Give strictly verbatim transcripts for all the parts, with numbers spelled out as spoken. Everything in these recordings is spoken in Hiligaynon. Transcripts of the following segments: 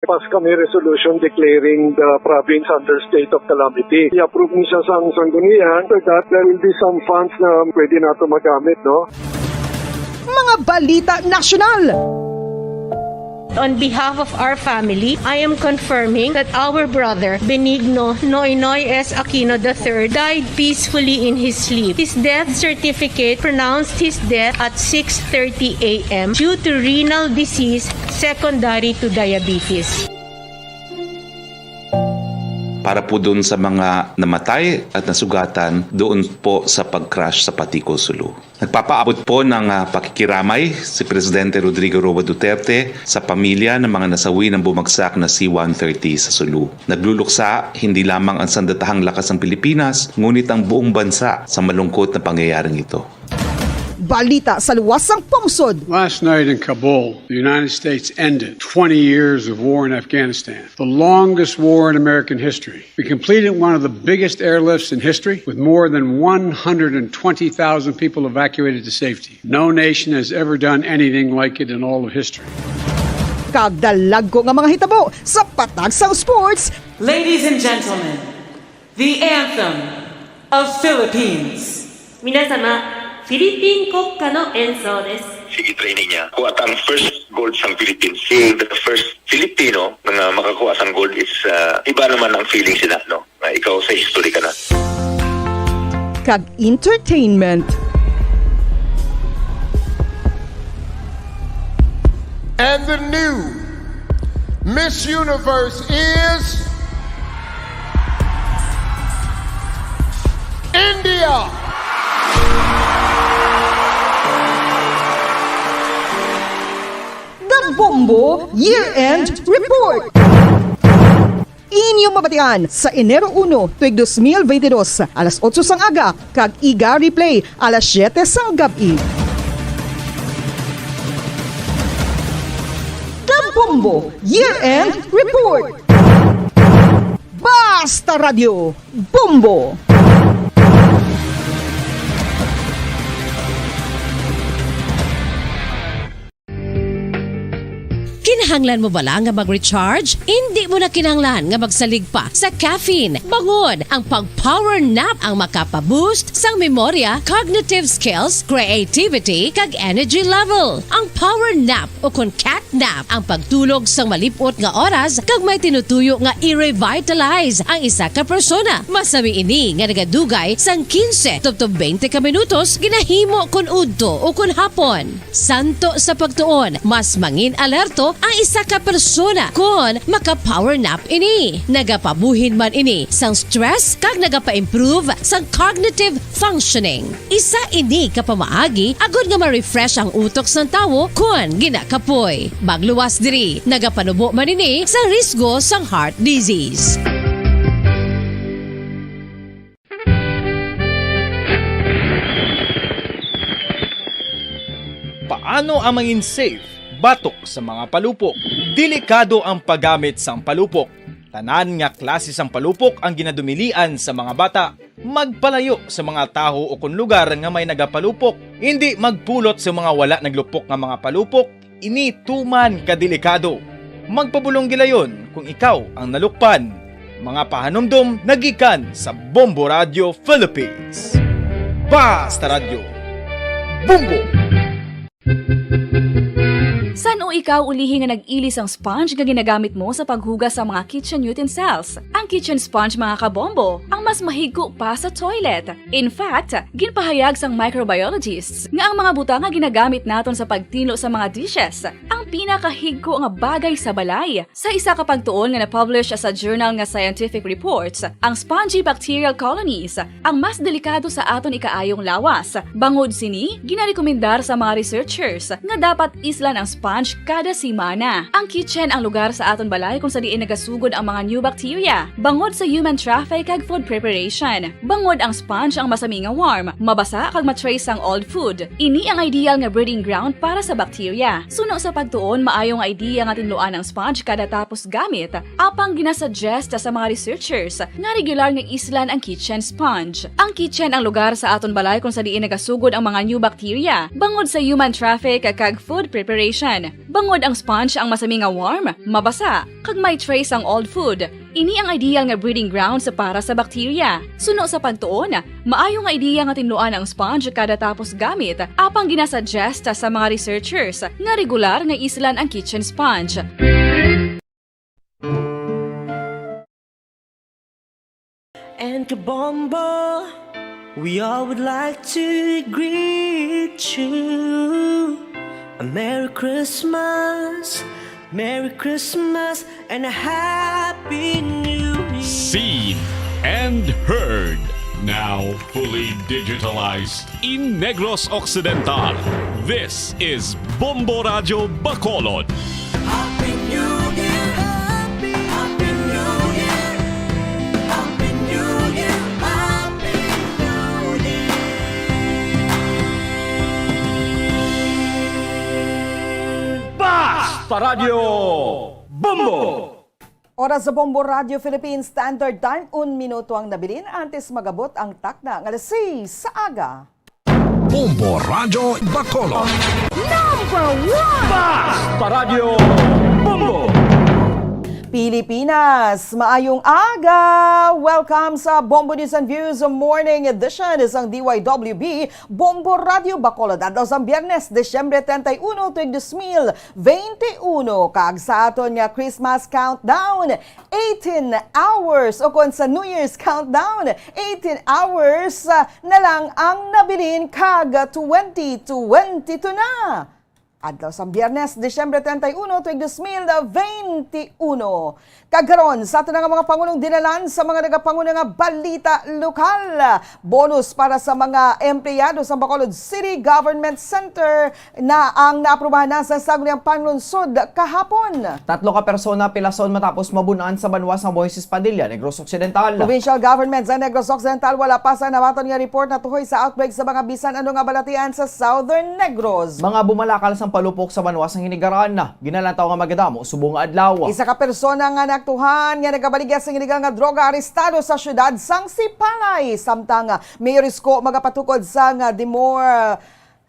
Pass kami resolution declaring the province under state of calamity. I-approve ni siya sang sanggunian. After that, there will be some funds na pwede nato magamit, no? Mga balita nasyonal. On behalf of our family, I am confirming that our brother, Benigno Noynoy S. Aquino the third, died peacefully in his sleep. His death certificate pronounced his death at six thirty a m due to renal disease secondary to diabetes. Para po doon sa mga namatay at nasugatan doon po sa pag-crash sa Patico, Sulu. Nagpapaabot po ng ah, pakikiramay si Presidente Rodrigo Roa Duterte sa pamilya ng mga nasawi ng bumagsak na C one thirty sa Sulu. Nagluluksa hindi lamang ang sandatahang lakas ng Pilipinas, ngunit ang buong bansa sa malungkot na pangyayaring ito. Balita sa luwas sang pungsod. Last night in Kabul, the United States ended twenty years of war in Afghanistan, the longest war in American history. We completed one of the biggest airlifts in history, with more than one hundred and twenty thousand people evacuated to safety. No nation has ever done anything like it in all of history. Kag dalagko nga mga hitabo sa patag sang sports. Ladies and gentlemen, the anthem of Philippines. 皆様、フィリピン国歌の演奏です。 Sige training niya. Kuha ta ang first gold sang Philippines. He the first Filipino nga makakuha sang gold is uh, iba naman ang feeling sila, no? Nga ikaw sa history ka na. Kag entertainment. And the new Miss Universe is India. The Bombo Year-End Report. Inyo mabatian sa Enero uno, tuig dos mil veinte dos, alas otso sang aga, kag iga replay alas siete sang gab-i. The Bombo Year-End Report. Basta Radyo, Bombo. Kinahanglan mo bala nga mag-recharge? Indi mo na kinahanglan nga magsalig pa sa caffeine. Bangod ang pag-power nap ang makapa-boost sang memorya, cognitive skills, creativity, kag energy level. Ang power nap o kon cat nap ang pagtulog sang malip-ot nga oras kag may tinutuyo nga i-revitalize ang isa ka persona. Masami ini nga nagadugay sang quince tubtob twenty ka minutos ginahimo kon udto o kon hapon. Santo sa pagtuon, mas mangin-alerto ang isa ka persona kon maka-power nap ini. Nagapabuhin man ini sang stress kag nagapa-improve sang cognitive functioning. Isa ini ka pamaagi agod nga ma-refresh ang utok sang tawo kon ginakapoy. Magluwas diri, nagapanubo man ini sang risgo sang heart disease. Paano ang mangin safe batok sa mga palupok? Delikado ang paggamit sang palupok. Tanan nga klase sang palupok ang ginadumilian sa mga bata. Magpalayo sa mga tawo o kon lugar nga may nagapalupok. Indi magpulot sa mga wala naglupok nga mga palupok. Ini tuman ka delikado. Magpabulong gilayon kung ikaw ang nalukpan. Mga pahanumdom nagikan sa Bombo Radio Philippines. Basta Radyo, Bombo! San-o ikaw ulihi nga nag-ili sang sponge nga ginagamit mo sa paghugas sa mga kitchen utensils? Ang kitchen sponge, mga kabombo, ang mas mahigko pa sa toilet. In fact, ginpahayag sang microbiologists nga ang mga butang nga ginagamit naton sa pagtinlo sa mga dishes ang pinakahigko nga bagay sa balay. Sa isa ka pagtuon nga na-publish sa journal nga Scientific Reports, ang spongy bacterial colonies ang mas delikado sa aton ikaayong lawas. Bangod sini, ginarekomendar sa mga researchers nga dapat islan ang sponge kada semana. Ang kitchen ang lugar sa aton balay kung sa diin nagasugod ang mga new bacteria, bangod sa human traffic kag food preparation. Bangod ang sponge ang masami nga warm, mabasa kag ma-trace sang old food. Ini ang ideal nga breeding ground para sa bacteria. Suno sa pagtuon, Tuon, maayo nga idea nga tinluan ang sponge kada tapos gamit, apang ginasuggest sa mga researchers nga regular nga islan ang kitchen sponge. Ang kitchen ang lugar sa aton balay kung sa diin nagasugod ang mga new bacteria bangod sa human traffic kag food preparation. Bangod ang sponge ang masami nga warm, mabasa, kag may trace ang old food, ini ang ideal nga breeding grounds para sa bacteria. Suno sa pagtuon, maayo nga ideya nga tinluan ang sponge kada tapos gamit, apang ginasuggest sa mga researchers nga regular nga islan ang kitchen sponge. And Kabombo, we all would like to greet you a Merry Christmas, Merry Christmas, and a Happy New Year. Seen and heard. Now fully digitalized in Negros Occidental. This is Bombo Radyo Bacolod. Happy New Year! Happy, Happy New Year! Happy New Year! Happy New Year! Basta Radyo Bombo! Oras sa Bombo Radio Philippine Standard Time, un minuto ang nabilin antes magabot ang takna nga alas seis sa aga. Bombo Radyo Bacolod. Number one! Basta Radyo Bombo! Pilipinas, maayong aga! Welcome sa Bombo News and Views Morning Edition sang D Y W B Bombo Radio Bacolod, adlaw sang Biyernes, Disyembre treinta y uno, tuig dos mil veintiuno, kag sa aton nga Christmas countdown, eighteen hours, o kon sa New Year's countdown, eighteen hours ah, na lang ang nabilin kag twenty twenty-two na. Adlaw sang Biyernes, Disyembre treinta y uno, tuig dos mil veintiuno. Kag karon, sa aton nga mga pangulong dinalan sa mga nagapanguna nga balita lokal. Bonus para sa mga empleyado sa Bacolod City Government Center na ang naaprubahan na sa Sangguniang Panlungsod kahapon. Tatlo ka persona pilason matapos mabun-an sa banwa sang Moises Padilla, Negros Occidental. Provincial Government sa Negros Occidental wala pa sa nabaton nga report natuhoy sa outbreak sa mga bisan ano nga balatian sa Southern Negros. Mga bumalakal sang palupok sa banwa sang Hinigaran, ginalantaw nga magadamo subong nga adlaw. Isa ka persona nga nagtuhan nga nagabaligya sang iligal nga droga arestado sa siyudad sang Sipalay, samtang Mayor Isko magapatukod sang Dimor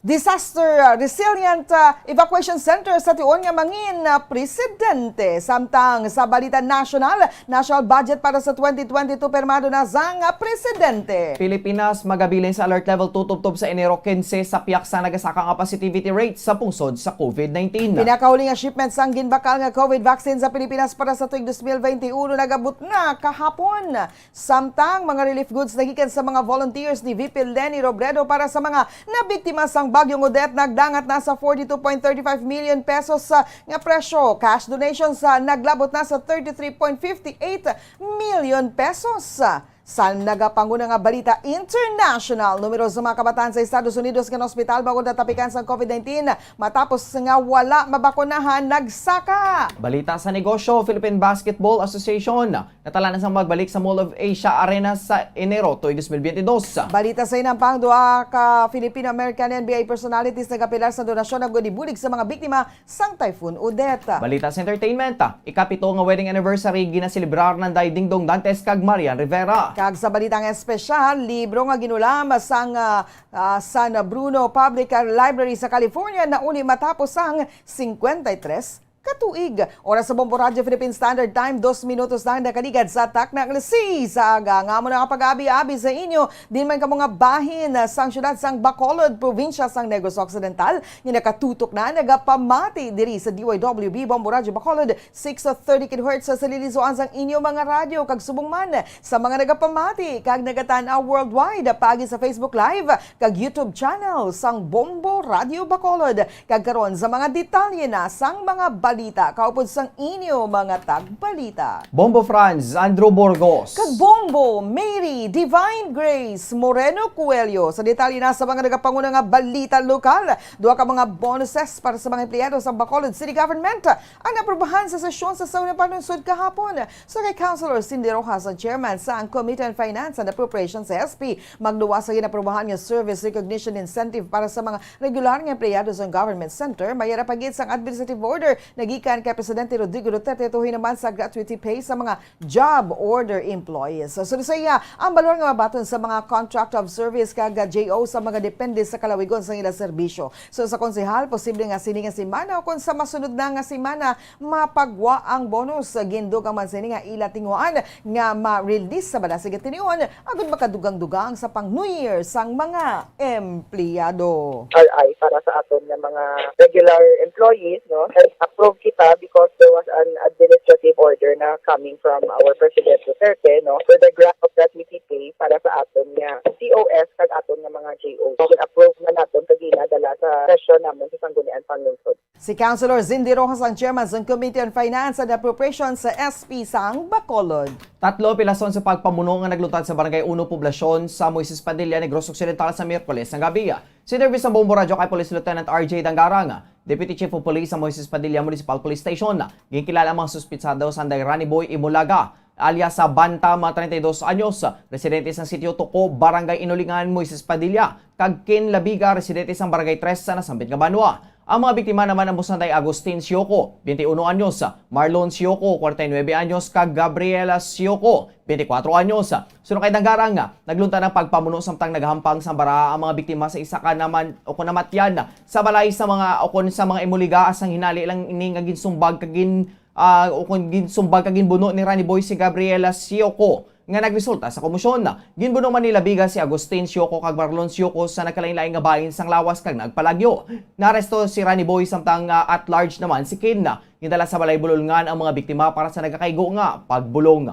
Disaster Resilient ah, Evacuation Center sa tion nga mangin ah, presidente. Samtang sa balita nasyonal, national budget para sa twenty twenty-two pirmado na sang ah, presidente. Pilipinas magabilin sa alert level two tubtob sa Enero quince sa pihak sa nagasaka nga positivity rate sa pungsod sa COVID nineteen. Pinakahuli nga shipment sang ginbakal nga COVID vaccine sa Pilipinas para sa tuig dos mil veintiuno nagabot na kahapon. Samtang mga relief goods nagikan sa mga volunteers ni V P Leni Robredo para sa mga nabiktima sang Bagyong Odette nagdangat na sa forty-two point thirty-five million pesos sa nga presyo. Cash donations sa naglabot na sa thirty-three point fifty-eight million pesos. Sa nagapanguna nga balita international, numero sa mga kabataan sa Estados Unidos nga naospital bangod natapikan sang COVID nineteen matapos nga wala mabakunahan nagsaka. Balita sa negosyo, Philippine Basketball Association natalanan sang magbalik sa Mall of Asia Arena sa Enero tuig dos mil biyente dos. Balita sa inampang, duha ka Filipino-American N B A personalities nagapilar sa donasyon agud ibulig sa mga biktima sang Typhoon Odette. Balita sa entertainment, ikapito nga wedding anniversary ginaselebrar nanday Dingdong Dantes kag Marian Rivera. Kag sa balita nga espesyal, libro nga ginulam sang ah, ah, San Bruno Public Library sa California nauli matapos ang cincuenta y tres ka tuig. Oras sa Bombo Radyo Philippine Standard Time, dos minutos lang nakaligad sa takna nga alas seis sa aga. Nga amo na nga pag-abi-abi sa inyo, din man kamo nga bahin sang siyudad sang Bacolod, probinsya sang Negros Occidental, nga nakatutok na, nagapamati diri sa D Y W B Bombo Radyo Bacolod, six thirty kilohertz sa salilisuan sang inyo mga radyo, kag subong man sa mga nagapamati kag nagatan-aw worldwide paagi sa Facebook Live kag YouTube channel sang Bombo Radyo Bacolod. Kag karon sa mga detalye na sang mga Balita, kaupod sang inyo mga tagbalita. Bombo Franz, Andrew Burgos. Kag Bombo Mary Divine Grace Moreno Coelho. Sa detalye na sa mga nagapanguna nga balita lokal, duha ka mga bonuses para sa mga empleyado sa Bacolod City Government ang naprobahan sa sesyon sa Sangguniang Panlungsod kahapon. Sa kay Councilor Cindy Rojas, ang chairman sang Committee on Finance and Appropriations sa S P, magluwas sa ginaprobahan nga service recognition incentive para sa mga regular nga empleyado sang government center, may ara pa gid sang administrative order nagikan kay Presidente Rodrigo Duterte tuhoy naman sa gratuity pay sa mga job order employees. So, sunod sa iya, ang balor nga mabaton sa mga contract of service kag J O sa mga depende sa kalawigon sang ila serbisyo. So, sa konsehal, posible nga sini nga semana o kon sa masunod na nga semana, mapagwa ang bonus. Gindugang man sini nga ila tinguhaan nga ma-release sa balasig nga tinion agud makadugang-dugang sa pang New Year sang mga empleyado. R I para sa aton nga mga regular employees, no? Kay approve kita because there was an administrative order na coming from our President Duterte, no? For the grant of gratuity pay para sa aton nga C O S kag aton nga mga J O. Gin-approve na naton kag ginadala sa session namon sa Sangguniang Panlungsod. Si Councilor Zindy Rojas ang chairman sang Committee on Finance and Appropriations sa S P sang Bacolod. Tatlo pilason sa pagpamuno nga nagluntad sa Barangay Uno Poblacion sa Moises Padilla, Negros Occidental sa Miyerkules nga gabi. Sa interview sa Bombo Radyo kay Police Lieutenant R J Dangarang, Deputy Chief of Police sa Moises Padilla Municipal Police Station, ginkilala ang mga suspitsado sanday Rani Boy Imulaga, alias sa Bantam, treinta y dos anyos, residente sa Sitio Tuco, Barangay Inulingan, Moises Padilla, kag Ken Labiga, residente sa Barangay Tres sa nasambit nga banwa. Ang mga biktima naman amo sanday Agustin Sioco, twenty uno anyos, Marlon Sioco, kwarenta y nuebe anyos, kag Gabriela Sioco, twenty cuatro anyos. Suno kay Dangarang, naglunta ang pagpamuno samtang naghampang sang baraa ang mga biktima sa isa ka naman o kon namatyan sa balay sa mga o kon sa mga Imulaga, sang hinali lang ini nga ginsumbag kag gin ah, o kon ginsumbag kag ginbuno ni Rani Boy si Gabriela Sioco nga nagresulta sa komosyon. Ginbuno man ni Labiga si Agustin Sioco kag Marlon Sioco sa nagkalain-lain nga bahin sang lawas kag nagpalagyo. Naaresto si Rani Boy samtang, ah, at large naman si Ken. Gindala sa balay bulolngan ang mga biktima para sa nagakaigo nga pagbulong.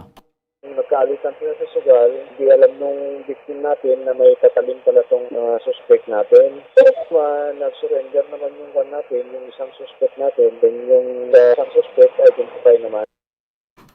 Nagkaalis lang sila sa sugal. Hindi alam nung victim natin na may tatalim pala tong mga suspect natin. So, ma-, nag-surrender naman yung one natin, yung isang suspect natin. Then yung, uh, isang suspect, identify naman.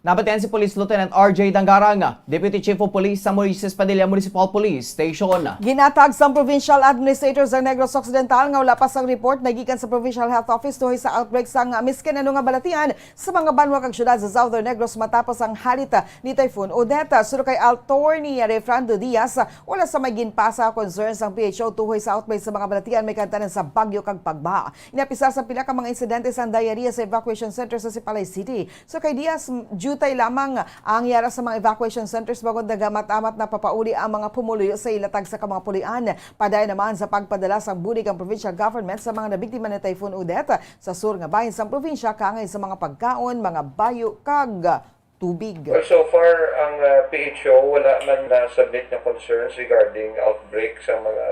Nabatian si Police Lieutenant R J Dangarang, Deputy Chief of Police sa Moises Padilla Municipal Police Station. Ginatag sang Provincial Administrator sang Negros Occidental nga wala pa sang report nagikan sa Provincial Health Office tuhoy sa outbreak sang miskin ano nga balatian sa mga banwa kag syudad sa Southern Negros matapos ang halit ni Typhoon Odette. Suno kay Attorney Refrando Diaz, wala sa may ginpasa nga concern sang P H O tuhoy sa outbreak sa mga balatian may kahantanan sa bagyo kag pagbaha. Inapisar sa pila ka mga insidente sang diarrhea sa evacuation center sa Sipalay City. So kay Diaz, m-, diutay lamang ang yara sa mga evacuation centers bangod nagamat-amat na papauli ang mga pumuluyo sa ila tagsa ka mga pulian. Padayon naman sa pagpadala sang bulig ang provincial government sa mga nabiktima ni Typhoon Odette sa sur nga bahin sang probinsya kaangay sa mga pagkaon, mga bayo, kag tubig. Well, so far, ang, uh, P H O wala man na-submit na concerns regarding outbreak sa mga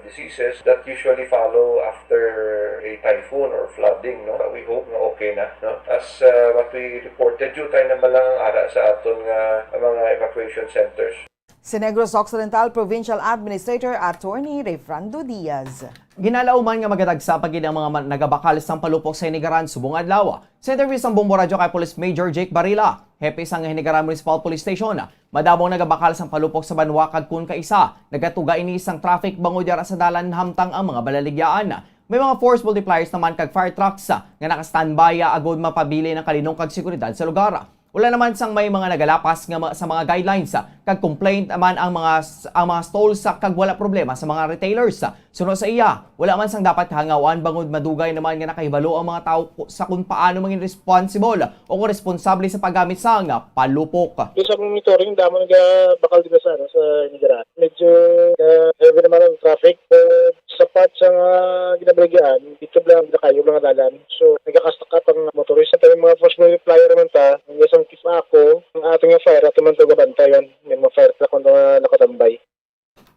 diseases that usually follow after a typhoon or flooding, no? We hope nga okay na, no? As, uh, what we reported, diutay naman lang ang ara sa aton nga mga evacuation centers. Si Negros Occidental Provincial Administrator Attorney Refrando Diaz. Ginalauman nga magadagsa pa gid ang mga ma-, nagabakal sang palupok sa Hinigaran subong adlaw. Sa interview sang Bombo Radyo kay Police Major Jake Barila, hepe sang Hinigaran Municipal Police Station, madamo ang nagabakal sang palupok sa banwa kag kun kaisa, nagatuga ini sang traffic bangod yara sa dalan hamtang ang mga balaligyaan. May mga force multipliers naman kag fire trucks nga naka-standby agud mapabilin ang kalinong kag seguridad sa lugar. Wala naman sang may mga nagalapas nga ma-, sa mga guidelines, ah, kag complaint naman ang mga s-, ang mga stalls, ah, kag wala problema sa mga retailers. Suno sa iya, wala man sang dapat kahangawan bangod madugay naman nga nakahibalo ang mga tawo ku-, sa kung paano mangin responsible o kung responsable sa paggamit sang, ah, palupok. Sa monitoring, damo nga bakal dito sa, ano, sa Hinigaran. Medyo, ah, heavy naman ang traffic. Pero sa part sa mga ginabaligyan, dito lang nakayo mga dalan. So, nagkakastakap ang motorista. Tayo mga force multiplier naman ta, ang isang ako, ang ating fire, ato man ito gabantayan. May mga fire truck man ito nga nakatambay.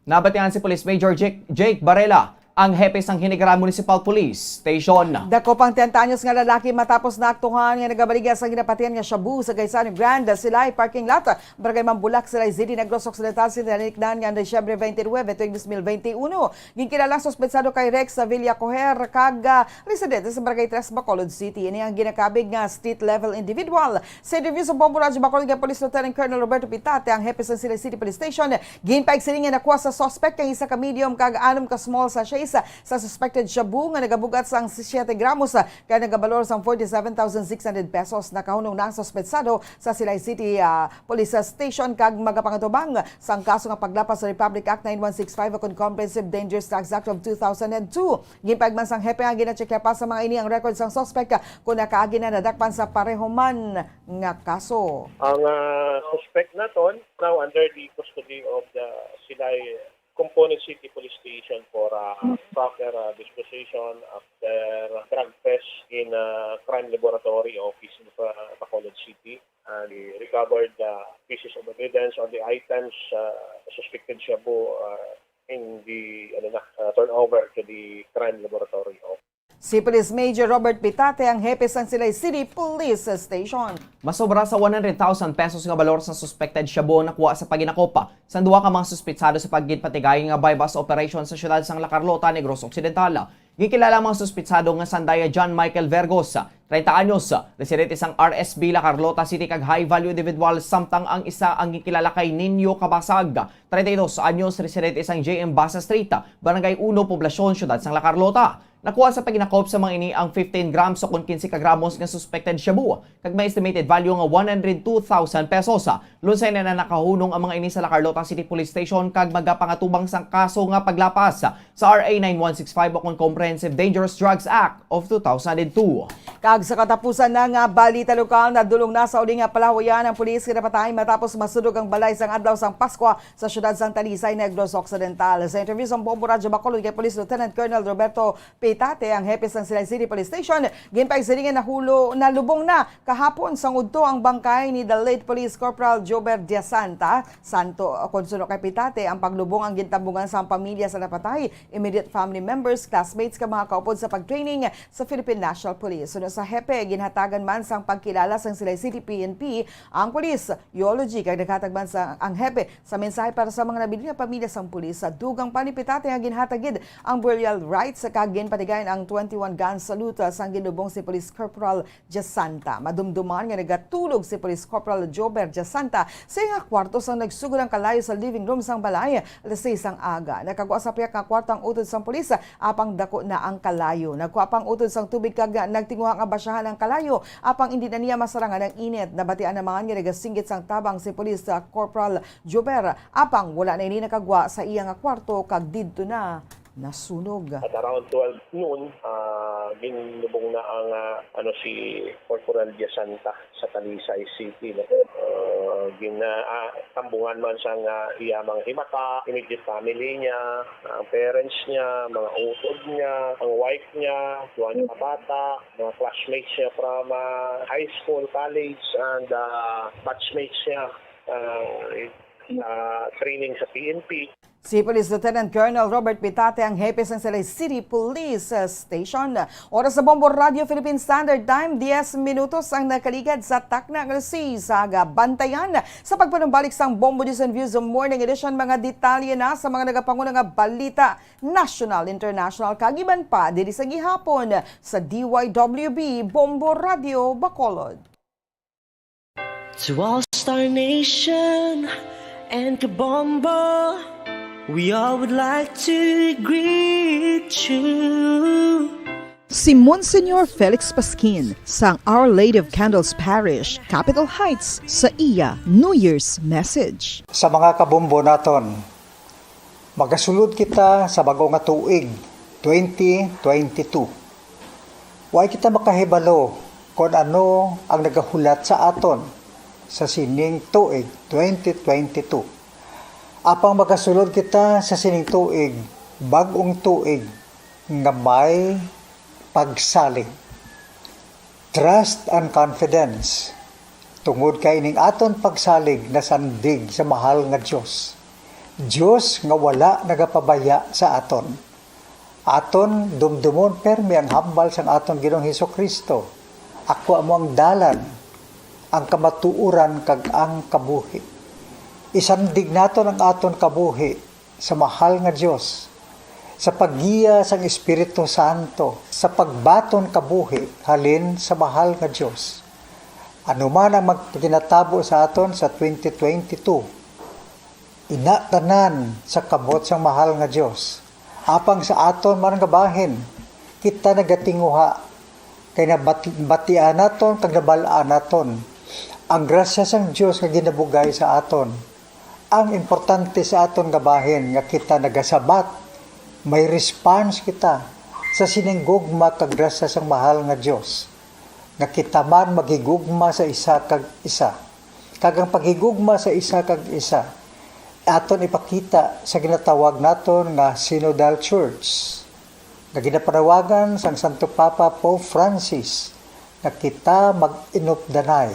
Nabatian si Police Major Jake, Jake Barela. Ang hepe sang Hinigaran Municipal Police Station. Dakop ang trenta anyos nga lalaki matapos naaktuhan nga nagabaligya sa ginapatihan nga shabu sa Gaisano Grand Silay parking lot, Barangay Mambulak, Silay City, Negros Occidental, sa nalikdan nga Disyembre twenty-nine tuig dos mil twenty-uno. Ginkilala ang suspetsado kay Rex Villacoher kag, ah, residente sa Barangay Tres, Bacolod City. Ini ang ginakabig nga street-level individual. Sa interview sa Bombo Radyo Bacolod kay Police Lieutenant Colonel Roberto Pitate, ang hepe sa Silay City Police Station, ginpahayag sini nga nakuha sa suspect ang isa ka medium kag anom ka small sachets sa suspected shabu nga nagabug-at sang siyete gramos kag nagabalor sang forty-seven thousand six hundred pesos. Nakahunong na ang suspetsado sa Silay City, ah, Police Station kag magapangatubang sang kaso nga paglapas sa Republic Act nine one six five ukon Comprehensive Dangerous Drugs Act of two thousand and two. Ginpahayag man sang hepe nga gina-check pa sa mga ini ang record sang suspect, ah, kung nakaagi na nadakpan sa pareho man nga kaso. Ang, ah, suspect naton now under the custody of the Silay Component City Police Station for, ah, proper, ah, disposition after drug test in, ah, Crime Laboratory Office in, ah, Bacolod City. And we recovered the pieces of evidence or the items, ah, suspected shabu, ah, in the, ano na, ah, turnover to the Crime Laboratory Office. Si Police Major Robert Pitate ang hepe sang Silay City Police Station. Masobra sa one hundred thousand pesos nga balor sa suspected shabu ang nakuha sa paginakopa sang duha ka mga suspitsado sa pagginpatigay nga buy-bust operation sa siyudad sang La Carlota, Negros Occidental. Ginkilala ang mga suspitsado nga sandaya John Michael Vergos, treinta anyos, residente sang R S B La Carlota City kag high value individual, samtang ang isa ang ginkilala kay Nino Cabasag, treinta y dos anyos, residente sang J M Basa Street, Barangay Uno, Poblacion, Siyudad sang La Carlota. Nakuha sa paginakop sa mga ini ang fifteen grams o kon quince ka gramos nga suspected shabu, kag may estimated value nga one hundred two thousand pesos. Lunsay na, na nakahunong ang mga ini sa La Carlota City Police Station kag magapangatubang sang kaso nga paglapas sa R A nine one six five o kon Comprehensive Dangerous Drugs Act of two thousand and two. Kag sa katapusan na nga balita lokal, nadulong na sa uli nga palahuyan ang pulis nga napatay matapos masudog ang balay sang adlaw sang Paskwa sa siyudad sang Talisay, Negros Occidental. Sa interview sa Bombo Radyo Bacolod kay Police Lieutenant Colonel Roberto Pitate, ang hepe sang Silay City Police Station, ginpahayag sini nga nahulo, nalubong na kahapon sang udto ang bangkay ni the late Police Corporal Jober Diasanta. Santo, kon suno kay Pitate, ang paglubong ang gintambungan sang pamilya sa napatay, immediate family members, classmates, kag mga kaupod sa pag-training sa Philippine National Police. Suno sa hepe, ginhatagan man sang pagkilala sang Silay City P N P ang police, eulogy, kag naghatag man sa ang hepe sa mensahe para sa mga nabilin nga pamilya sang pulis. Sa dugang pa ni Pitate nga ginhatag gid ang burial rites kag ginpatigayon ang twenty-one gun salute sang ginlubong si Police Corporal Jasanta. Madumduman nga nagatulog si Police Corporal Jober Jasanta sa iya nga kwarto sang nagsugod ang kalayo sa living room sang balay alas seis sang aga. Nakagwa sa piyak nga kwarto ang utod sang pulis, apang dako na ang kalayo. Nagkuha pa ang utod sang tubig kag nagtinguha nga basyahan ang kalayo, apang indi na niya masarangan ang init. Nabatian naman nga nagasinggit sang tabang si Police, ah, Corporal Jober, apang wala na ini nakagwa sa iya nga kwarto kag didto na nasunog. At around twelve noon, ah, ginlubong na ang, ah, ano, si Corporal Diasanta sa Talisay City, no? Ah, gina-, ah, tambungan man sang, ah, iya mga himata, immediate family niya, ang parents niya, mga utod niya, ang wife niya, duha niya ka bata, mga classmates niya from, ah, high school, college, and, ah, batchmates niya, ah, ah, training sa P N P. Si Police Lieutenant Colonel Robert Pitate ang hepe sang Silay City Police, uh, Station. Oras sa Bombo Radio Philippine Standard Time, diyes minutos ang nakaligad sa takna nga alas seis sa aga. Bantayan sa pagpanumbalik sang Bombo News and Views Morning Edition, mga detalye na sa mga nagapanguna nga balita, national, international, kag iban pa diri sa gihapon sa D Y W B Bombo Radio Bacolod. To all Star Nation and Kabombo, we all would like to greet you. Si Monsignor Felix Pasquin sang Our Lady of Candles Parish, Capitol Heights, sa iya New Year's message. Sa mga kabombo naton, magasulod kita sa bag-o nga tuig, twenty twenty-two. Way kita makahibalo kon ano ang nagahulat sa aton sa sining tuig, twenty twenty-two. Apang magasulod kita sa sining tuig, bag-ong tuig nga may pagsalig. Trust and confidence, tungod kay ining aton pagsalig nasandig sa mahal nga Dios, Dios nga wala nagapabaya sa aton. Aton dumdumon permi ang hambal sang aton Ginoong Jesu-Cristo, "Ako amo ang dalan, ang kamatuoran, kag ang kabuhi." Isandig naton ang aton kabuhi sa mahal nga Dios, sa paggiya sang Espiritu Santo, sa pagbaton kabuhi halin sa mahal nga Dios. Ano man ang magkinatabo sa aton sa twenty twenty-two, ina tanan sa kamot sang mahal nga Dios. Apang sa aton man nga bahin, kita nagatinguha, kay nabatian naton kag nabal-an naton ang grasya sang Dios nga ginabugay sa aton. Ang importante sa aton nga bahin nga kita nagasabat, may response kita sa sining gugma kag grasya sang mahal nga Dios, nga kita man maghigugma sa isa kag isa. Kag ang paghigugma sa isa kag isa aton ipakita sa ginatawag naton nga Synodal Church, nga ginapanawagan sang Santo Papa Pope Francis nga kita mag-inupdanay.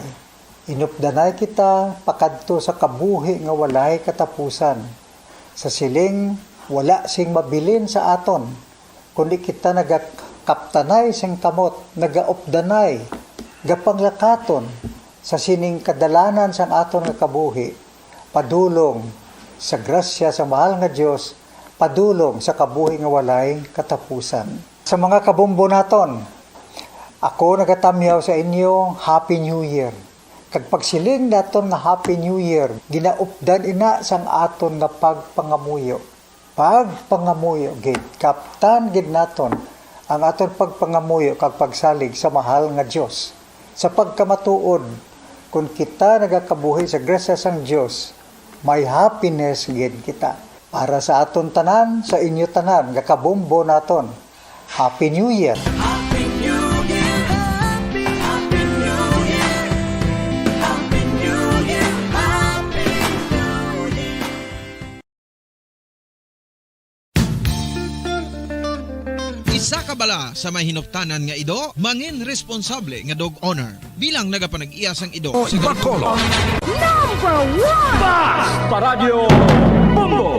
Inupdanay kita pakadto sa kabuhi nga walay katapusan. Sa siling, wala sing mabilin sa aton, kundi kita nagakaptanay sing kamot, nagaupdanay, gapanglakaton sa sining kadalanan sang aton nga kabuhi, padulong sa grasya sa mahal nga Dios, padulong sa kabuhi nga walay katapusan. Sa mga kabombo naton, ako nagatamyaw sa inyo, Happy New Year. Kag pagsiling naton nga Happy New Year, ginaupdan ina sang aton nga pagpangamuyo. Pagpangamuyo gid, kaptan gid naton ang aton pagpangamuyo kag pagsalig sa mahal nga Dios, sa pagkamatuod, kon kita nagakabuhi sa grasya sang Dios, may happiness gid kita. Para sa aton tanan, sa inyo tanan nga kabombo naton, Happy New Year! Happy New Year! Happy, Happy New Year! Happy New Year! Happy New Year! Isa ka bala sa may hinuptanan nga ido, mangin responsable nga dog owner. Bilang nagapanag-iya sang ido sa Bacolod. Number one! Basta Radyo Bombo!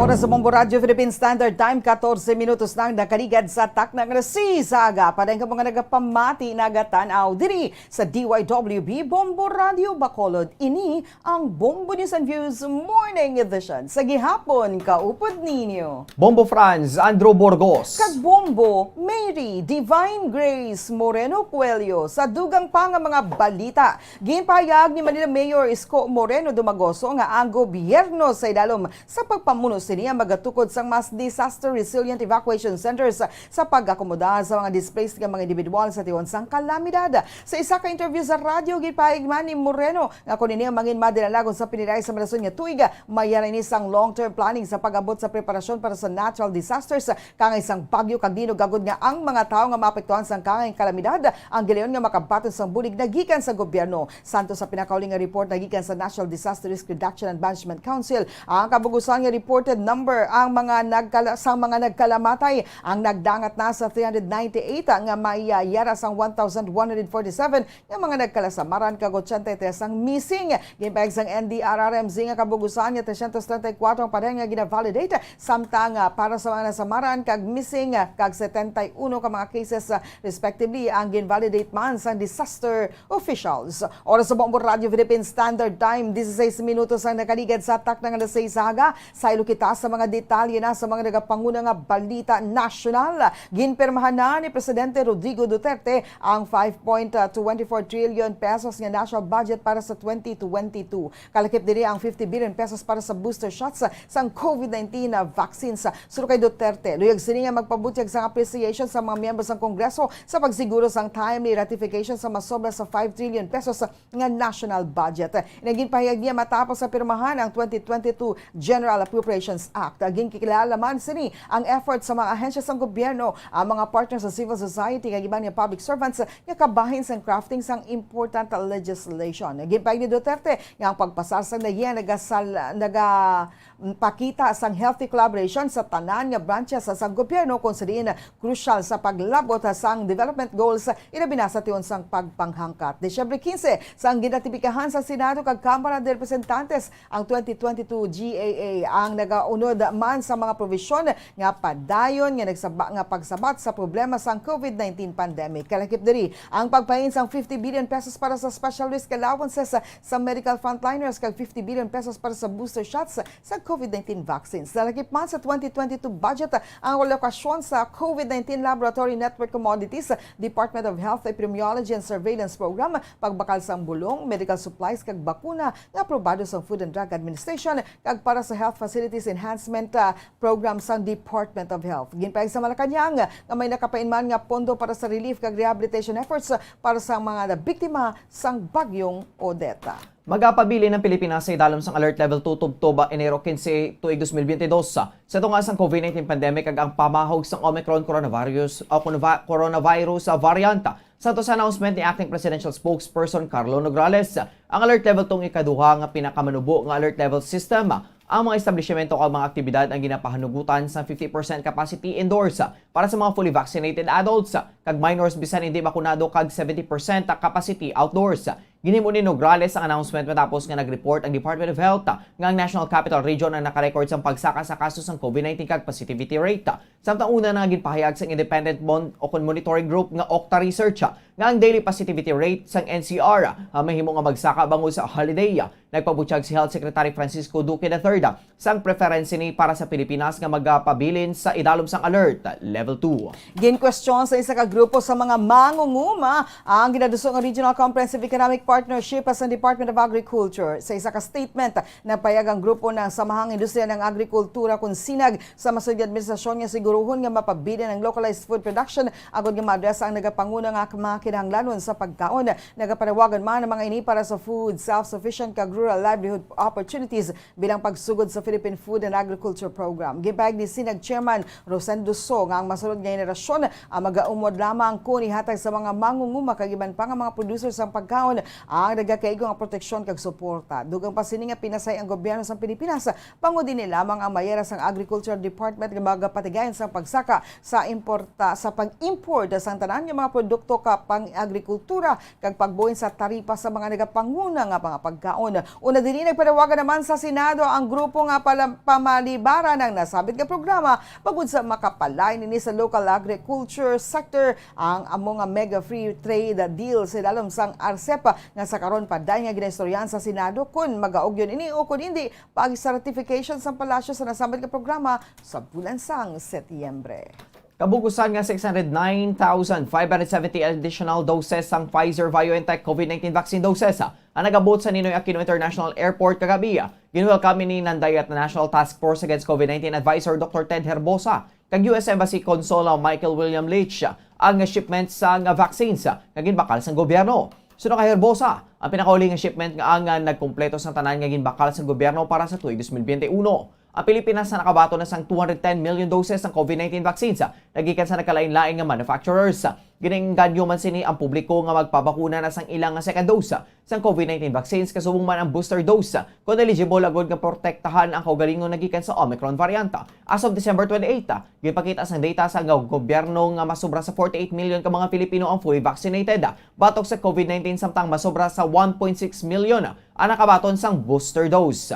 Oras sa Bombo Radyo Philippine Standard Time, katorse minutos na ang nakaligad sa takna nga alas sis sa aga. Para ang mga nagapamati, nagatan-aw diri sa D Y W B Bombo Radyo Bacolod. Ini ang Bombo News and Views Morning Edition. Sa gihapon, kaupod ninyo Bombo Franz, Andrew Burgos. Kag Bombo Mary Divine Grace Moreno Coelho. Sa dugang pa nga mga balita, ginpahayag ni Manila Mayor Isko Moreno Dumagoso nga ang gobyerno sa idalom sa pagpamuno sini ang magatukod sang mas disaster resilient evacuation centers sa pag-akomoda sa mga displaced nga mga individual sa tion sang kalamidad. Sa isa ka interview sa radyo, ginpahayag man ni Moreno nga kon ini ang mangin madinalagon sa piniray sa malason nga tuig, mayara ini sang long-term planning sa pag-abot sa preparasyon para sa natural disasters, kangay sang bagyo kag linog, agod nga ang mga tawo nga maapektuhan sang kangay kalamidad ang gilayon nga makabaton sang bulig na gikan sa gobyerno. Santo sa pinakauli nga report na gikan sa National Disaster Risk Reduction and Management Council, ang kabugusan nga reported number ang mga nagkala-, sang mga nagkalamatay ang nagdangat na sa three hundred ninety-eight, nga may, ah, yara sang one thousand one hundred forty-seven nga mga nagkalasamaran kag eighty-three ang missing. Ginpahayag sang N D R R M Z nga kabugusan nga trescientos treinta y cuatro ang pareho nga gina-validate, samtang, ah, para sa mga nasamaran kag missing, ah, kag setenta y uno ka mga cases, ah, respectively, ang gin-validate man sang disaster officials. Oras sa Bombo Radyo Philippine Standard Time, dieciséis minutos ang nakaligad sa takna nga alas seis sa aga. Saylo kita sa mga detalye na sa mga nagapanguna nga balita nasyonal. Ginpirmahan na ni Presidente Rodrigo Duterte ang five point twenty four trillion pesos nga national budget para sa twenty twenty-two. Kalakip diri ang fifty billion pesos para sa booster shots sang COVID nineteen vaccines. Suno kay Duterte, luyag sini nga magpabutyag sang appreciation sa mga miyembro sang Kongreso sa pagsiguro sang timely ratification sa masobra sa five trillion pesos nga national budget. Ginpahayag niya matapos sa pirmahan ang twenty twenty-two General Appropriations Act. Ginkilala man sini ang effort sa mga ahensya sang gobyerno, ang mga partners sa civil society, kag iban nga public servants nga kabahin sang crafting sang important legislation. Ginpahayag ni Duterte nga ang pagpasar sang nagiya nagasal-, naga-, pakita sang healthy collaboration sa tanan nga branches sang gobyerno, kung sa diin crucial sa paglab-ot sang development goals, ilabi na sa tion sang pagpanghangkat. Disyembre quince, sang ginratipikahan sa Senado kag Kamara de Representantes ang twenty twenty-two G A A, ang naga Unod man sa mga provision nga padayon nga nagsaba-, nga pagsabat sa problema sang COVID nineteen pandemic. Kalakip diri ang pagpahin sang fifty billion pesos para sa special risk allowances sa medical frontliners kag fifty billion pesos para sa booster shots sa COVID nineteen vaccines. Nalakip man sa twenty twenty-two budget ang alokasyon sa COVID nineteen Laboratory Network Commodities, Department of Health Epidemiology and Surveillance Program, pagbakal sang bulong, medical supplies kag bakuna nga aprobado sang Food and Drug Administration, kag para sa Health Facilities Enhancement, ah, Program sang Department of Health. Ginpahayag sa Malacañang nga may nakapainman nga pondo para sa relief kag rehabilitation efforts para sa mga nabiktima sang Bagyong Odette. Magapabilin ang Pilipinas sa idalom sang Alert Level two tubtob Enero quince, tuig dos mil biyente dos, sa tunga sang COVID nineteen pandemic kag ang pamahog sang Omicron coronavirus o corona-, coronavirus variant. Sa to sa announcement ni Acting Presidential Spokesperson Carlo Nograles, ang Alert Level two ang ikaduha nga pinakamanubo nga alert level system. Ang mga establishmento kag mga aktibidad ang ginapahanugutan sa fifty percent capacity indoors para sa mga fully vaccinated adults kag minors bisan hindi bakunado kag seventy percent capacity outdoors. Ginhimo ni Nograles ang announcement matapos nga nag-report ang Department of Health nga ang National Capital Region ang nakarecord sang pagsaka sa kaso sang COVID nineteen kag positivity rate. Samtang una na nga ginpahayag sang Independent Mon-, o kon Monitoring Group nga Okta Research, ah, nga ang daily positivity rate sang N C R, ah, mahimo nga magsaka bangod sa holiday, ah. Nagpabutyag si Health Secretary Francisco Duque the third, ah, sang preference sini para sa Pilipinas nga magapabilin sa idalom sang alert level two. Ginkwestiyon sa isa ka grupo sa mga mangunguma ang ginaduso nga Regional Comprehensive Economic Partnership sa Department of Agriculture. Sa isa ka statement, nagpahayag ang grupo nga ang Samahang Industriya ng Agrikultura kon sinag sa masunod nga administrasyon nga siguruhon nga mapabilin ang localized food production agod nga ma-address ang nagapanguna nga mga kinahanglanon sa pagkaon. Nagapanawagan man ang mga ini para sa food self-sufficient kag rural livelihood opportunities bilang pagsugod sa Philippine Food and Agriculture Program. Ginpahayag ni Sinag Chairman Rosendo So nga ang masunod nga henerasyon ang magaumod lamang kon ihatag sa mga mangunguma kag iban pa nga mga producers sang pagkaon ang nagakaigo nga proteksyon kag suporta. Dugang pa sini nga pinasay ang gobyerno sang Pilipinas bangod ini lamang ang mayera sang Agriculture Department nga magapatigayon sang pagsaka sa importa, sa pag-import sang tanan nga mga produkto ka pang-agrikultura kag pagbuhin sa taripa sa mga nagapanguna nga mga pagkaon. Una dini, nagpanawagan naman sa Senado ang grupo nga pala-, pamalibara ng nasabit nga programa bangod sa makapalain ini sa local agriculture sector ang amo nga mega free trade deal sa ilalom sang RCEP nga sa karon pa dayon nga ginaistoryahan sa Senado kon magaugyon ini o kon hindi paagi sa ratification sang Palasyo sa nasambit nga programa sa bulan sang Setyembre. Kabugusan nga six hundred nine thousand five hundred seventy additional doses sang Pfizer-BioNTech COVID nineteen vaccine doses ang nag-abot sa Ninoy Aquino International Airport kagabi. Ginwelcome ini ni Nanday at National Task Force Against COVID nineteen Advisor Doctor Ted Herbosa kag U S Embassy Consul Michael William Leach ang shipment sang vaccines nga ginbakal sang gobyerno. Suno kay Herbosa, ang pinakauli nga shipment nga ang, ah, nagkumpleto sang tanan nga ginbakal sang gobyerno para sa tuig dos mil biyente uno. Ang Pilipinas na nakabaton na sang two hundred ten million doses sang COVID nineteen vaccines, ah, nagikan sa nagkalain-lain nga manufacturers. Ginaengganyo man sini ang publiko nga magpabakuna na sang ilang nga second dose, ah, sang COVID nineteen vaccines, kasubong man ang booster dose, ah, kon eligible, agud nga protektahan ang kaugalingon nagikan sa Omicron variant. As of December twenty-eight, ah, ginpakita sang data sa gobyerno nga masobra sa forty-eight million ka mga Filipino ang fully vaccinated, ah, batok sa COVID nineteen, samtang masobra sa one point six million ang nakabaton sang booster dose.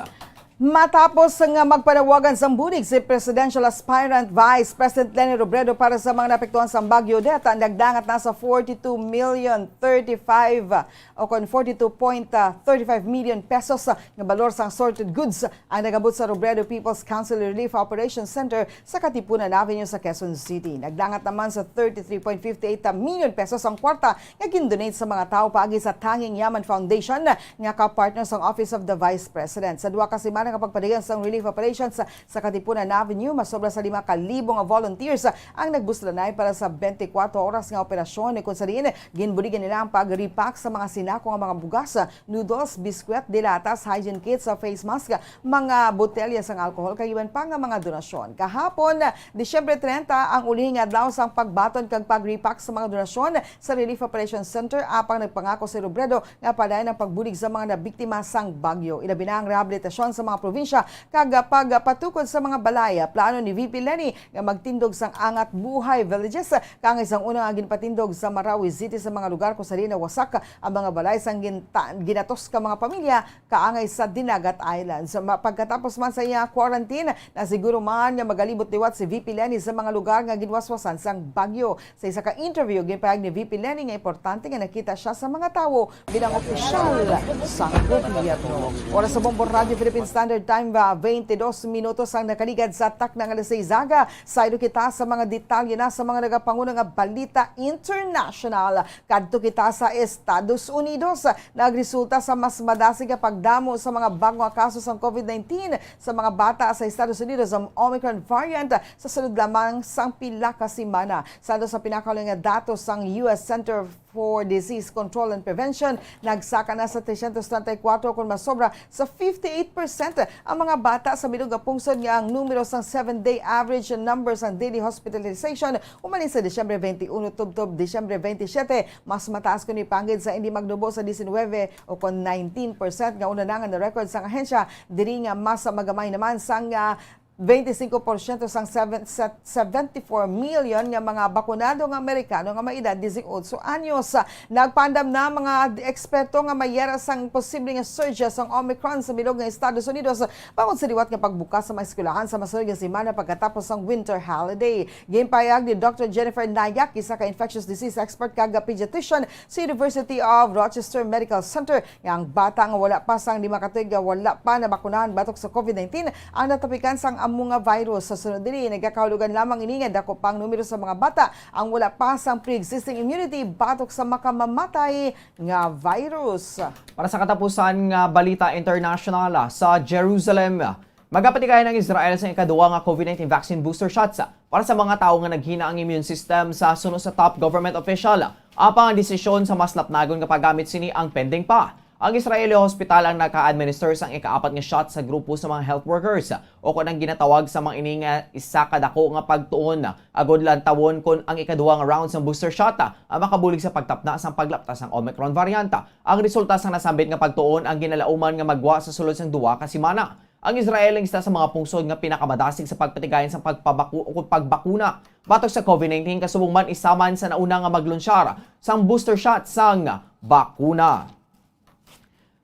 Matapos nga magpanawagan sang bulig si presidential aspirant Vice President Leni Robredo para sa mga naapektuhan sang Bagyo Odette, nagdangat na sa forty-two million thirty-five o kon forty-two point thirty-five million pesos nga balor sang sorted goods ang nag-abot sa Robredo People's Council Relief Operations Center sa Katipunan Avenue sa Quezon City. Nagdangat naman sa thirty-three point fifty-eight million pesos ang kwarta nga gindonate sa mga tawo paagi sa Tanging Yaman Foundation nga ka-partner sang Office of the Vice President. Sa duha ka semana nga pagpadayon sang relief operations sa Katipunan Avenue, masobra sa lima ka libo nga volunteers ang nagbuslanay para sa twenty-four oras nga operasyon, kung sa diin ginbuligan nila ang pag-repack sa mga sinako nga mga bugas, noodles, biskwit, dilatas, hygiene kits, face mask, mga botelya sang alcohol, kag iban pa nga mga donasyon. Kahapon, Disyembre treinta, ang uli nga adlaw sang pagbaton kag pag-repack sa mga donasyon sa Relief Operations Center, apang nagpangako si Robredo nga padayon ang pagbulig sa mga nabiktima sang bagyo, ilabi na ang rehabilitasyon sa mga probinsya kag pagpatukod sa mga balay. Plano ni V P Leni nga magtindog sang Angat Buhay Villages, kaangay sang una nga ginpatindog sa Marawi City, sa mga lugar kung sa diin nawasak ang mga balay sang ginta-, ginatos ka mga pamilya kaangay sa Dinagat Islands. Ma-, pagkatapos man sa iya quarantine, nasiguro man nga magalibot liwat si V P Leni sa mga lugar nga ginwaswasan sang bagyo. Sa isa ka interview, ginpahayag ni V P Leni nga importante nga nakita siya sa mga tawo bilang opisyal sang gobyerno. Oras sa Bombo Radyo Philippine Standard Time, ah, twenty-dos minutos ang nakaligad sa takna nga alas sais aga. Saylo kita sa mga detalye na sa mga nagapanguna nga balita international. Kadto kita sa Estados Unidos. Nagresulta sa mas madasig nga pagdamo sa mga bag-o nga kaso sang COVID nineteen sa mga bata sa Estados Unidos ang Omicron variant sa sulod lamang sang pila ka semana. Sa datos sa pinakauli nga datos sang U S Center for Disease Control and Prevention, nagsaka na sa tresyentos treinta y cuatro, kon masobra sa fifty-eight percent ang mga bata sa bilog nga pungsod, nga ang numero sang seven-day average number sang daily hospitalization human sa Disyembre twenty-one tubtob Disyembre twenty-siete mas mataas kuno ipanggid sa hindi magnubo sa diecinuebe o kon nineteen percent nga una na nga na-record sang ahensya, diri nga mas magamay naman sang, ah, twenty-cinco porsyento sang seven, set-, seventy-four million nga mga bakunado nga Amerikano nga may edad dieciocho anyos. Nagpaandam na mga eksperto nga may yara sang posible nga surge sang Omicron sa bilog nga Estados Unidos bangod sa liwat nga pagbukas sa mga eskwelahan sa masunod nga semana pagkatapos sang winter holiday. Ginpahayag ni Doctor Jennifer Nayak, isa ka infectious disease expert kag pediatrician sa University of Rochester Medical Center, nga ang bata nga wala pa sang lima ka tuig nga wala pa nabakunahan batok sa COVID nineteen ang natapikan sang amo nga virus. Sa sunod diri, nagakahulugan lamang ini nga dako pa ang numero sa mga bata ang wala pa sang pre-existing immunity batok sa makamamatay nga virus. Para sa katapusan nga balita international, ah, sa Jerusalem, ah, magapatigayon ang Israel sa ikaduwa nga COVID nineteen vaccine booster shots, ah, para sa mga tawo nga naghina ang immune system, sa suno sa top government official. Apang ang desisyon sa mas lapnagon nga paggamit sini ang pending pa. Ang Israeli hospital ang naka-administer sang ikaapat nga shot sa grupo sa mga health workers, o kon ang ginatawag sa mga ini nga isa ka dako nga pagtuon, agod lantawon kon ang ikaduha nga round sang booster shot, ah, ang makabulig sa pagtapna sang paglapta sang Omicron variant. Ang resulta sang nasambit nga pagtuon ang ginalauman nga magwa sa sulod sang duha ka semana. Ang Israel ang isa sa mga pungsod nga pinakamadasig sa pagpatigayon sang pagpabaku-, o pagbakuna batok sa COVID nineteen, kasubong man isa man sa nauna nga maglunsyar sang booster shot sang bakuna.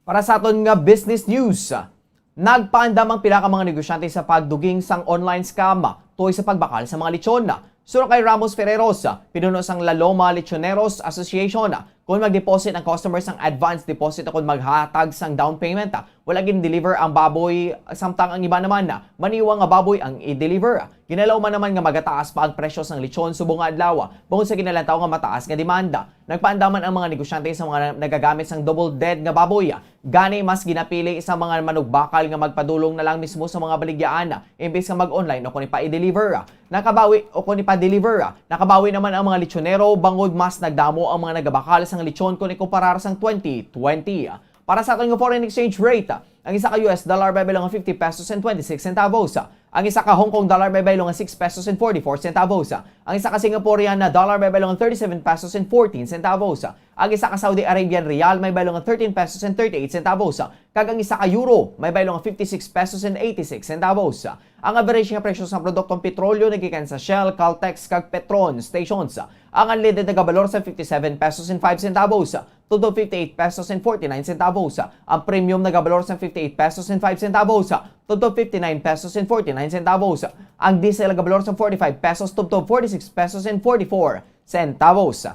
Para sa aton nga business news, nagpaandam ang pila ka mga negosyante sa pagduging sang online scam tuoy sa pagbakal sa mga lechon. Suno kay Ramos Ferreros, pinuno sang La Loma Lechoneros Association, kon mag-deposit ang customer sang advance deposit o kon maghatag sang down payment, wala gin-deliver ang baboy, samtang ang iba naman, maniwa nga baboy ang i-deliver. Ginalauman naman nga magataas pa ang presyo sang lechon subong nga adlaw, bangod sa ginalantaw nga mataas nga demanda. Nagpaandaman ang mga negosyante sa mga nagagamit sang double dead nga baboy. Gani, mas ginapili sa mga manugbakal nga magpadulong na lang mismo sa mga baligyaan, imbis nga mag-online o kon ipa-deliver. Nakabawi o kon ipa-deliver. Nakabawi naman ang mga lechonero, bangod mas nagdamo ang mga nagabakal sang lechon kon ikumparar sang twenty twenty. Para sa aton nga foreign exchange rate, ang isa ka U S dollar may baylo nga fifty pesos and twenty-six centavos. Ang isa ka Hong Kong dollar may baylo nga six pesos and forty-four centavos. Ang isa ka Singaporean na dollar may baylo nga thirty-seven pesos and fourteen centavos. Ang isa ka Saudi Arabian riyal may baylo nga thirteen pesos and thirty-eight centavos. Kag ang isa ka euro may baylo nga fifty-six pesos and eighty-six centavos. Ang average nga presyo sa produktong petrolyo nagikan sa Shell, Caltex, kag Petron stations. Ang unleaded nagabalor sa fifty-seven pesos and five centavos, tubtob fifty-eight pesos and forty-nine centavos. Ang premium nagabalor sa fifty-eight pesos and five centavos, tubtob fifty-nine pesos and forty-nine centavos. Ang diesel nagabalor sa forty-five pesos, tubtob forty-six pesos and forty-four centavos.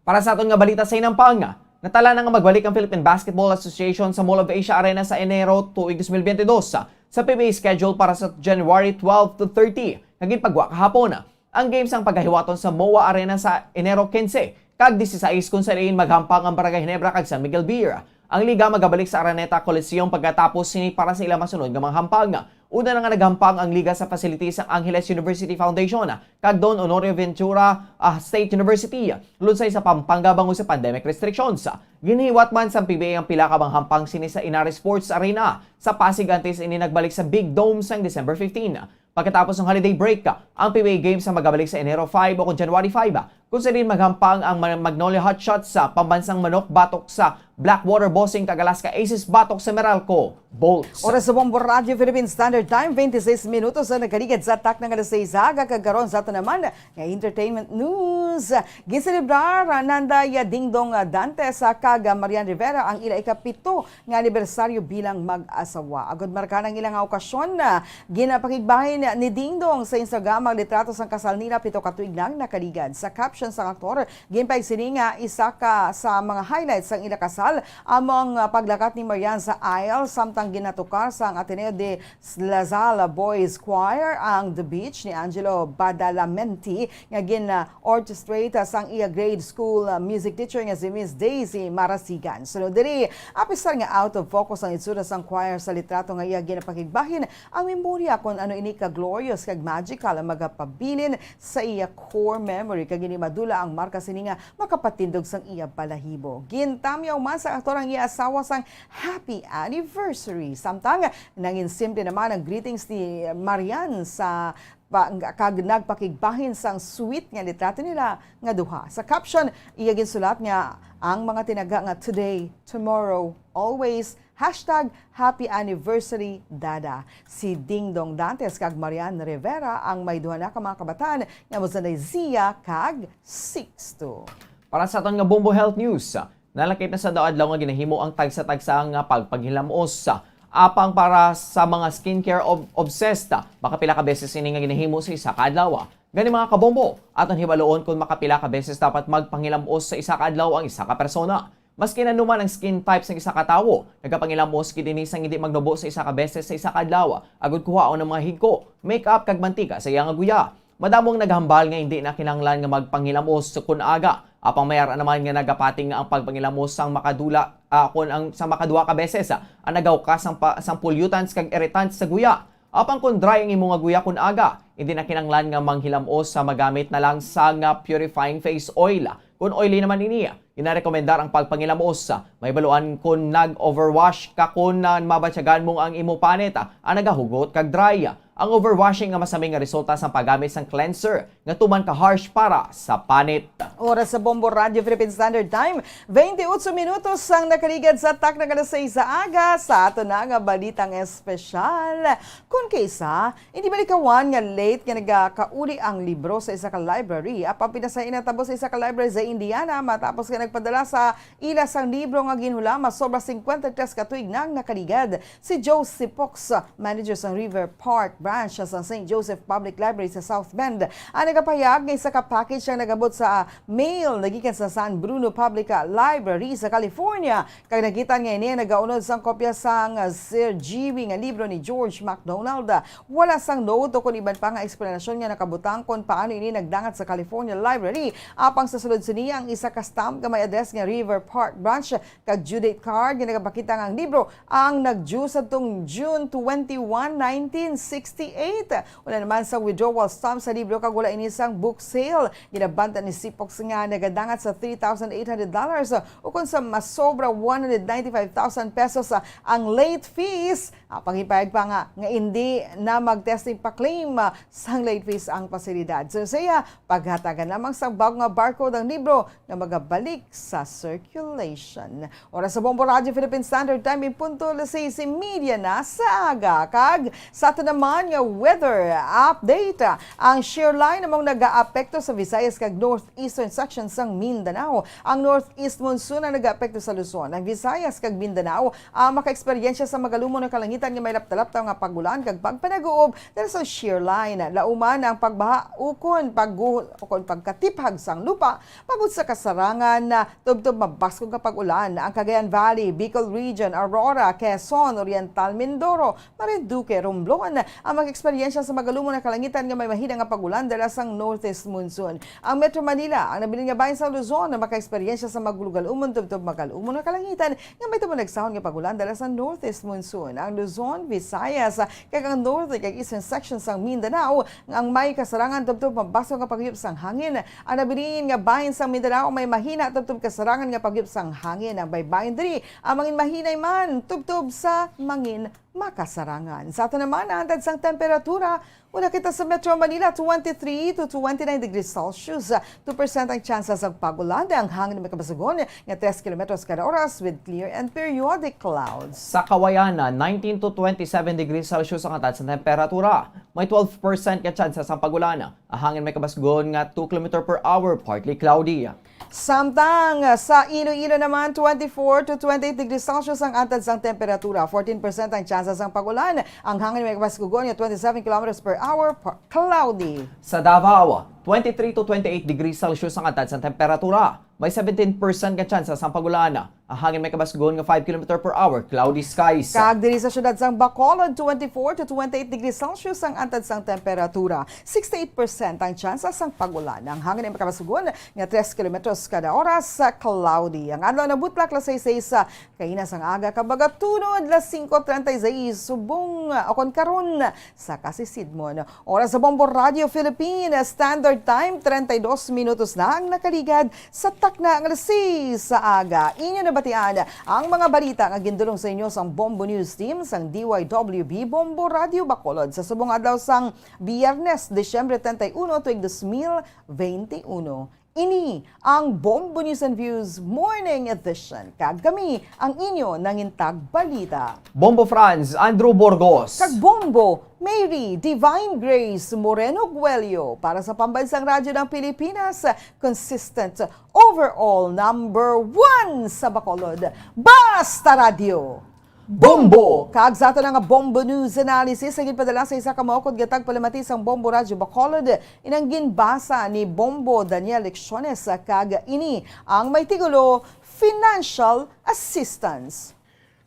Para sa aton nga balita sa hinampang, natala na nga magbalik ang Philippine Basketball Association sa Mall of Asia Arena sa Enero tuig dos mil biyente dos, sa P B A schedule para sa January twelve to thirty, nga ginpagwa kahapon. Ang game sang pagahiwaton sa MOA Arena sa Enero quince kag dieciséis, kung sa diin maghampang ang Barangay Ginebra kag San Miguel Beer. Ang liga magabalik sa Araneta Coliseum pagkatapos sini para sa ilang masunod nga mga hampang. Una na nga naghampang ang liga sa facility sang Angeles University Foundation kag Don Honorio Ventura, ah, State University, lunsay sa Pampanga bangod sa pandemic restrictions. Ginhiwat man sang P B A ang pila ka mga hampang sini sa Inaris Sports Arena sa Pasig antes ini nagbalik sa Big Dome sang December fifteen. Pagkatapos ng holiday break, ang P B A Games ang magabalik sa Enero five o kon January five, kung sa diin maghampang ang Ma-, Magnolia Hotshots sa Pambansang Manok batok sa Blackwater Bossing kag Alaska Aces batok sa Meralco Bolts. Oras sa Bombo Radyo Philippine Standard Time, twenty-six minutos ang nagkaligad sa takna nga alas sais aga, kag karon sa ato naman nga entertainment news. Ginselebrar nanda ya Dingdong Dantes kag Marian Rivera ang ila ikapito nga anibersaryo bilang mag-asawa. Agod marka ang ila nga okasyon, ginapakigbahin ni Dingdong sa Instagram ang litrato sang kasal nila pito ka tuig lang nakaligad. Sa caption sang aktor, ginpahayag sini nga isa ka sa mga highlights sang ila kasal amo ang, ah, paglakat ni Marian sa aisle samtang ginatukar sang Ateneo de La Salle Boys Choir ang The Beach ni Angelo Badalamenti nga gin, ah, orchestrate sang iya grade school, ah, music teacher nga si Miss Daisy Marasigan. Sunod diri, apisar nga out of focus ang itsura sang choir sa litrato nga iya ginapakigbahin, ang memorya kon ano ini ka glorious kag magical ang magapabilin sa iya core memory, kag ini madula ang marka sini nga makapatindog sang iya balahibo. Gintamyaw man sang aktor ang iya asawa sang happy anniversary. Samtang nangin simple naman ang greetings ni Marian sa pa, kag nagpakigbahin sang sweet nga litrato nila nga duha. Sa caption, iya ginsulat nga ang mga tinaga nga today, tomorrow, always, hashtag happy anniversary, Dada. Si Dingdong Dantes kag Marian Rivera ang may duha na ka mga kabataan nga amo sanday Zia kag Sixto. Para sa aton nga Bombo Health News, nalakip na sa daw adlaw nga ginahimo ang tagsa-tagsa nga pagpanghilamos. Apang para sa mga skincare ob-, obsessed, makapila ka beses ini nga ginahimo sa isa ka adlaw. Gani, mga kabombo, aton hibaloon kon makapila ka beses dapat magpanghilamos sa isa ka adlaw ang isa ka persona. Maski ano man ang skin type sang isa ka tawo, nagapangilamos gid ini sang hindi magnubo sa isa ka beses sa isa ka adlaw, agud kuhaon ang mga higko, make-up kag mantika sa iya nga guya. Madamo ang naghambal nga hindi na kinahanglan nga magpanghilamos kon aga. Apang may ara naman nga nagapati nga ang pagpanghilamos sang makadula, ah, kon ang sa makaduha ka beses, ah, ang nagaukas sang pa, sang pollutants kag irritants sa guya. Apang kon dry ang imo nga guya kon aga, hindi na kinahanglan nga manghilamos sa magamit na lang sang, ah, purifying face oil. Kon oily naman ini, ginarekomendar ang pagpangilamos. May baluan kon nag-overwash ka kon, ah, mabatyagan mo ang imo panit, ah, ang nagahugot kag dry. Ang overwashing nga masami nga resulta sang paggamit sang cleanser nga tuman ka harsh para sa panit. Oras sa Bombo Radyo Philippine Standard Time, twenty-eight minutos ang nakaligad sa takna nga alas sais sa aga. Sa ato na nga balitang espesyal, kun kaisa, hindi malikawan nga late nga nagakauli ang libro sa isa ka library. Apang pinasahina tabo sa isa ka library sa Indiana matapos nga nagpadala sa ila sang libro nga ginhulama sobra cincuenta y tres ka tuig nang nakaligad. Si Joe Sipox, manager sa River Park Branch sa Saint Joseph Public Library sa South Bend, ang nagapahayag nga isa ka package ang nagabot sa mail nagikan sa San Bruno Public Library sa California. Kag nakita nga ini nagaunod sang kopya sang Sir Jiwi nga libro ni George MacDonald. Wala sang note o kon iban pa nga eksplanasyon nga nakabutang kon paano ini nagdangat sa California Library. Apang sa sulod sini, ang isa ka stamp nga may address nga River Park Branch kag due date card nga nagapakita nga ang libro ang nag-due sadtong June twenty-one, nineteen sixty-eight. Wala naman sang withdrawal stamp sa libro kag wala ini sang book sale. Ginabanta ni Sipox nga nagadangat sa three thousand eight hundred dollars, ukon sa masobra one hundred ninety-five thousand pesos, ah, ang late fees. Ah, pangipayag pa nga, nga hindi na mag-testing pa claim, ah, sang late fees ang pasilidad. So, sa iya, paghatagan lamang sa bag-o nga barcode ang libro nga magabalik sa circulation. Oras sa Bombo Radyo Philippine Standard Time, in punto alas sais y media na sa aga. Kag sa ato naman nga weather update, ang shear line among nagaapekto sa Visayas kag northeastern section sang Mindanao. Ang northeast monsoon ang nagaapekto sa Luzon. Ang Visayas kag Mindanao ang makaeksperyensya sa magalumon nga kalangitan nga may lapta-lapta nga pag-ulan kag pagpanag-uob dala sa shear line. Lauman ang pagbaha ukon pagguhol ukon pagkatiphag sang lupa, bangod sa kasarangan na tubtob mabaskog nga pag-ulan. Ang Cagayan Valley, Bicol Region, Aurora, Quezon Oriental, Mindoro, Marinduque, Romblon ang makaeksperyensya sa magalumon nga kalangitan nga may mahina nga pag-ulan dala sang northeast monsoon. Ang Metro Manila, ang nabilin nga bahin sa Luzon, ang makaeksperyensya sa magulogalumon tubtob magalumon nga kalangitan nga may tumaw nagsahon nga pag-ulan dala sa northeast monsoon. Ang Luzon, Visayas, kag ang north kag eastern section sang Mindanao nga ang may kasarangan tubtob mabaskog nga paghiyop sang hangin. Ang nabilin nga bahin sang Mindanao may mahina tubtob kasarangan nga paghiyop sang hangin. Ang baybayon diri ang mangin mahinay man tubtob sa mangin makasarangan. Sa aton naman, ang antad sang temperatura, wala kita sa Metro Manila, twenty-three to twenty-nine degrees Celsius. Two percent ang tsansa sang pag-ulan. Ang hangin may kabasugon nga tres kilometros kada oras with clear and periodic clouds. Sa Kawayan, nineteen to twenty-seven degrees Celsius ang antad sang temperatura. May twelve percent ka tsansa sang pag-ulan. Ang hangin may kabasugon nga two kilometer per hour, partly cloudy. Samtang sa Iloilo naman, twenty-four to twenty-eight degrees Celsius ang antad sang temperatura, fourteen percent ang tsansa sang pag-ulan. Ang hangin may kabasugon nga twenty-seven kilometers per hour, pa-, cloudy. Sa Davao, twenty-three to twenty-eight degrees Celsius ang antad sang temperatura. May seventeen percent nga tsansa sang pag-ulan. Ang hangin may kabasugon nga five kilometer per hour, cloudy skies. Kag diri sa siyudad sang Bacolod, twenty-four to twenty-eight degrees Celsius ang antad sang temperatura. Sixty-eight percent ang tsansa sang pag-ulan. Ang hangin may kabasugon nga tres kilometros kada oras, cloudy. Ang adlaw nabutlak, alas sais sa kaina sang aga, kag magatunod, alas singko treinta y seis, subong, ah, o kon karon, sa kasisidmon. Oras sa Bombo Radio Philippines Standard Time, treinta y dos minutos na ang nakaligad sa takna nga alas sais sa aga. Inyo nabatian ang mga balita nga gindulong sa inyo sang Bombo News Team sang D Y W B Bombo Radio Bacolod sa subong adlaw sang Biyernes, Disyembre treinta y uno, tuig dos mil veintiuno. Ini ang Bombo News and Views Morning Edition, kag kami ang inyo nangintag balita, Bombo Franz Andrew Burgos. Kag Bombo Mary Divine Grace Moreno Guello para sa Pambansang Radyo ng Pilipinas, consistent overall number one sa Bacolod. Basta Radyo! Bombo! Kag sa aton nga Bombo News Analysis, ang ginpadala sa isa ka maukod nga tagpalamati sang Bombo Radyo Bacolod, inang ginbasa ni Bombo Daniel Lecciones, kag ini ang may tigulo, Financial Assistance.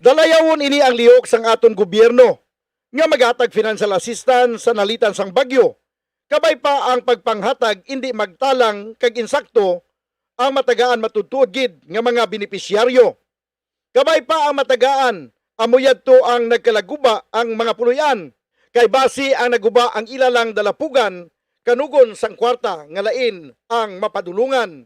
Dalayawon ini ang lihok sang aton gobyerno nga maghatag financial assistance sa nalitan sang bagyo, kabay pa ang pagpanghatag indi magtalang kag insakto, ang matagaan matudtuod gid nga mga benepisyaryo. Kabay pa ang matagaan, amo yadto ang nagkalaguba ang mga puloy-an, kay basi ang naguba ang ila lang dalapugan, kanugon sang kwarta nga lain ang mapadulungan.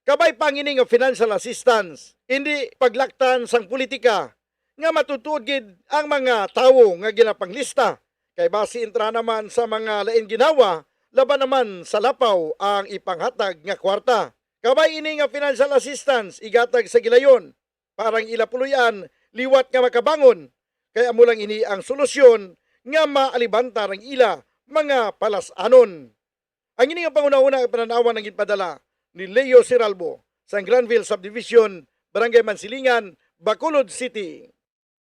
Kabay pa ang ini nga financial assistance, indi paglaktan sang politika nga matutuod gid ang mga tawo nga ginapanglista, kay basi entra naman sa mga lain ginhawa, laban naman sa lapaw ang ipanghatag nga kwarta. Kabay ini nga financial assistance igatag sa gilayon para ang ila puloy-an liwat nga makabangon, kay amo lang ini ang solusyon nga maalibanta ang ila mga palas-anon. Ang ini nga panghunahuna nga panan-awan ang ginpadala ni Leo Siralbo sang Granville Subdivision, Barangay Mansilingan, Bacolod City.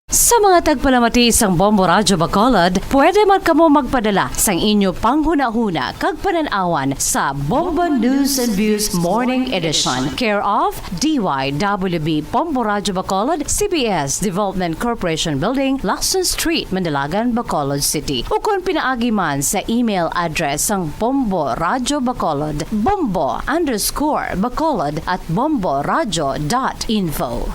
Sa mga tagpalamati sang Bombo Radyo Bacolod, pwede man kamo magpadala sang inyo panghunahuna kag panan-awan sa Bombo News and Views Morning Edition, care of D Y W B Bombo Radyo Bacolod, C B S Development Corporation Building, Lacson Street, Mandalagan, Bacolod City, ukon pinaagi man sa email address sang Bombo Radyo Bacolod, bombo underscore bacolod at bomboradyo dot info.